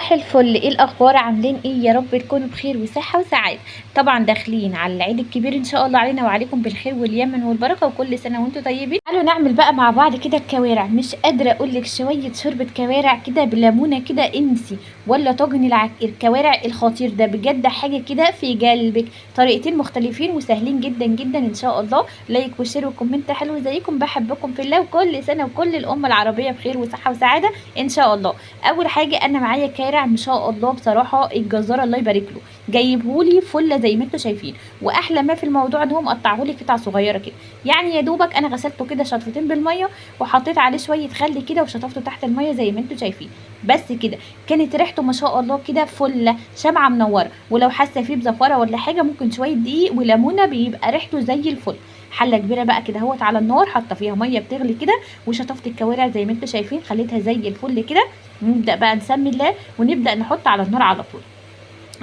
صباح الفل. ايه الاخبار؟ عاملين ايه؟ يا رب تكونوا بخير وصحة وسعادة. طبعا داخلين على العيد الكبير ان شاء الله علينا وعليكم بالخير واليمن والبركة، وكل سنة وانتم طيبين. تعالوا نعمل بقى مع بعض كده الكوارع. مش قادرة اقول لك شوية شوربة كوارع كده بليمونه كده انسي، ولا طاجن الكوارع الخطير ده، بجد حاجة كده في قلبك. طريقتين مختلفين وسهلين جدا جدا ان شاء الله. like و share و comment حلو زيكم. بحبكم في الله، وكل سنة وكل الامة العربية بخير وصحة وسعادة ان شاء الله. اول حاجة انا معايا كارع ما شاء الله، بصراحة الجزار الله يبارك له جايبهولي فله زي ما انتم شايفين. واحلى ما في الموضوع ان هو مقطعهولي قطع صغيرة كده، يعني يا دوبك انا غسلته كده شطفتين بالمية وحطيت عليه شوية خل كده وشطفته تحت المية زي ما انتم شايفين، بس كده. كانت ريحته ما شاء الله كده فله شمعة منورة. ولو حاسه فيه بزفاره ولا حاجة ممكن شوية دقيق وليمونه بيبقى ريحته زي الفل. حله كبيرة بقى كده اهوت على النار، حاطه فيها مية بتغلي كده، وشطفت الكوارع زي ما انتم شايفين، خليتها زي الفل كده. نبدا بقى نسمي الله ونبدا نحط على النار على طول.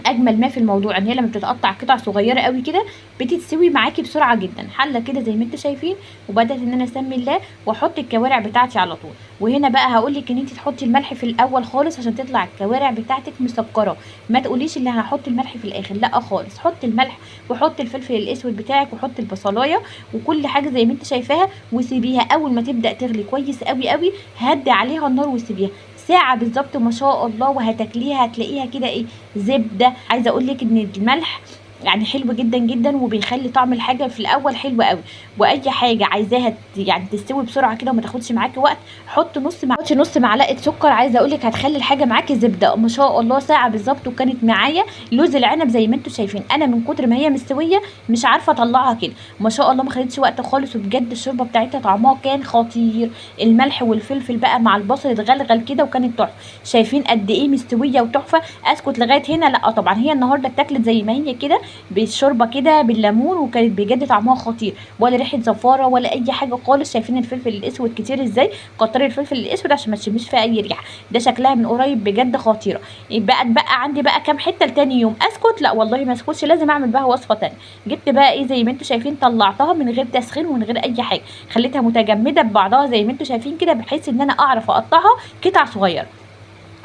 اجمل ما في الموضوع ان هي لما بتتقطع قطع صغيرة قوي كده بتتسوي معاكي بسرعة جدا. حله كده زي ما انتم شايفين، وبدات ان انا اسمي الله واحط الكوارع بتاعتي على طول. وهنا بقى هقول لك ان انت تحطي الملح في الاول خالص عشان تطلع الكوارع بتاعتك مسكره. ما تقوليش ان هحط الملح في الاخر، لا خالص. حطي الملح وحطي الفلفل الاسود بتاعك وحطي البصلايه وكل حاجة زي ما انت شايفاها، وسيبيها اول ما تبدا تغلي كويس قوي قوي هدي عليها النار وسيبيها ساعة بالظبط ما شاء الله، وهتاكليها هتلاقيها كده ايه زبدة. عايزه اقول لك ان الملح يعني حلو جدا جدا، وبيخلي طعم الحاجة في الاول حلو قوي. واي حاجة عايزاها يعني تستوي بسرعة كده وما تاخدش معاكي وقت، حط نص معلقه سكر. عايزه اقول لك هتخلي الحاجة معاكي زبدة ما شاء الله. ساعة بالظبط. وكانت معايا لوز العنب زي ما انتم شايفين، انا من كتر ما هي مستوية مش عارفه اطلعها كده ما شاء الله، ما خدتش وقت خالص. وبجد الشوربة بتاعتها طعمها كان خطير، الملح والفلفل بقى مع البصل اتغلغل كده وكانت تحفة. شايفين قد ايه مستوية وتحفه. اسكت لغاية هنا؟ لا طبعا، هي النهارده اتاكلت زي ما هي كده بالشوربه كده بالليمون، وكانت بجد طعمها خطير، ولا ريحه زفاره ولا اي حاجة خالص. شايفين الفلفل الاسود كتير ازاي؟ كتري الفلفل الاسود عشان ما تشميش فيها اي ريحه. ده شكلها من قريب بجد خطيرة. يبقى اتبقى عندي بقى كام حتة لتاني يوم. اسكت؟ لا والله ما اسكتش، لازم اعمل بقى وصفه تانية. جبت بقى ايه زي ما انتم شايفين، طلعتها من غير تسخين ومن غير اي حاجة، خليتها متجمده ببعضها زي ما انتم شايفين كده، بحيث ان انا اعرف اقطعها قطع صغيرة.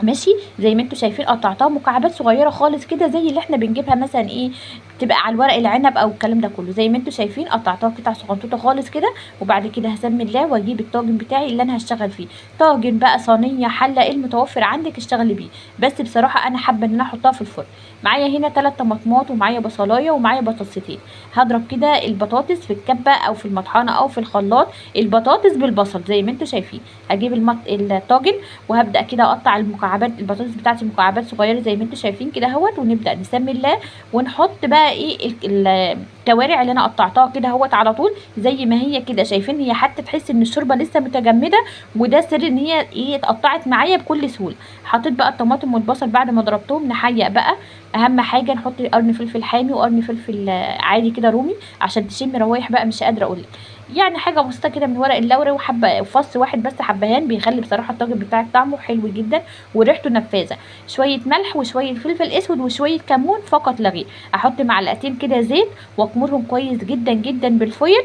ماشي زي ما انتم شايفين قطعتها مكعبات صغيرة خالص كده زي اللي احنا بنجيبها مثلا ايه تبقى على الورق العنب او الكلام ده كله. زي ما انتم شايفين قطعتها قطع صغنطوطه خالص كده. وبعد كده هسمي الله واجيب الطاجن بتاعي اللي انا هشتغل فيه. طاجن بقى، صينية، حله، ايه المتوفر عندك اشتغلي بيه. بس بصراحة انا حابة ان انا احطها في الفرن. معايا هنا 3 طماطمات ومعايا بصلايه ومعايا بطاطستين. هضرب كده البطاطس في الكبه او في المطحنه او في الخلاط، البطاطس بالبصل زي ما انتم شايفين. هجيب الطاجن وهبدا كده اقطع المكعبات البطاطس بتاعتي مكعبات صغيرة زي ما انتم شايفين كده اهوت. ونبدا نسمي الله ونحط بقى ايه الكوارع اللي انا قطعتها كده اهوت على طول زي ما هي كده. شايفين هي حتى تحس ان الشوربة لسه متجمده، وده سر ان هي ايه اتقطعت معايا بكل سهولة. حطيت بقى الطماطم والبصل بعد ما ضربتهم. نحيق بقى، اهم حاجة نحط قرن فلفل حامي وقرن فلفل عادي كده رومي عشان تشم روايح بقى، مش قادرة اقول لك. يعني حاجة بسيطة كده من ورق اللورا وحبه فص واحد بس حبهان، بيخلي بصراحة الطاجن بتاعك طعمه حلو جدا وريحته نفاذه. شوية ملح وشوية فلفل اسود وشوية كمون فقط لا غير. احط معلقتين كده زيت واكمرهم كويس جدا جدا بالفويل،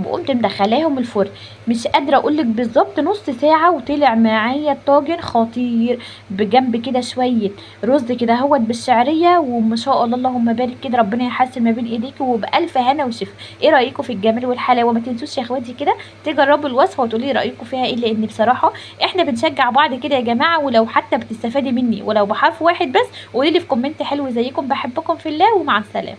وقمت مدخلاهم الفرن. مش قادرة اقولك بالظبط نص ساعة وطلع معايا الطاجن خطير. بجنب كده شوية رز كده اهوت بالشعريه، وما شاء الله اللهم بارك كده، ربنا يحسن ما بين ايديكي وبالف هنا وشفا. ايه رايكم في الجمال والحلاوه؟ ما تنسوش يا اخواتي كده تجربوا الوصفة وتقولي رايكم فيها ايه، لان بصراحة احنا بنشجع بعض كده يا جماعة. ولو حتى بتستفادي مني ولو بحرف واحد بس قولي لي في comment حلو زيكم. بحبكم في الله ومع السلامة.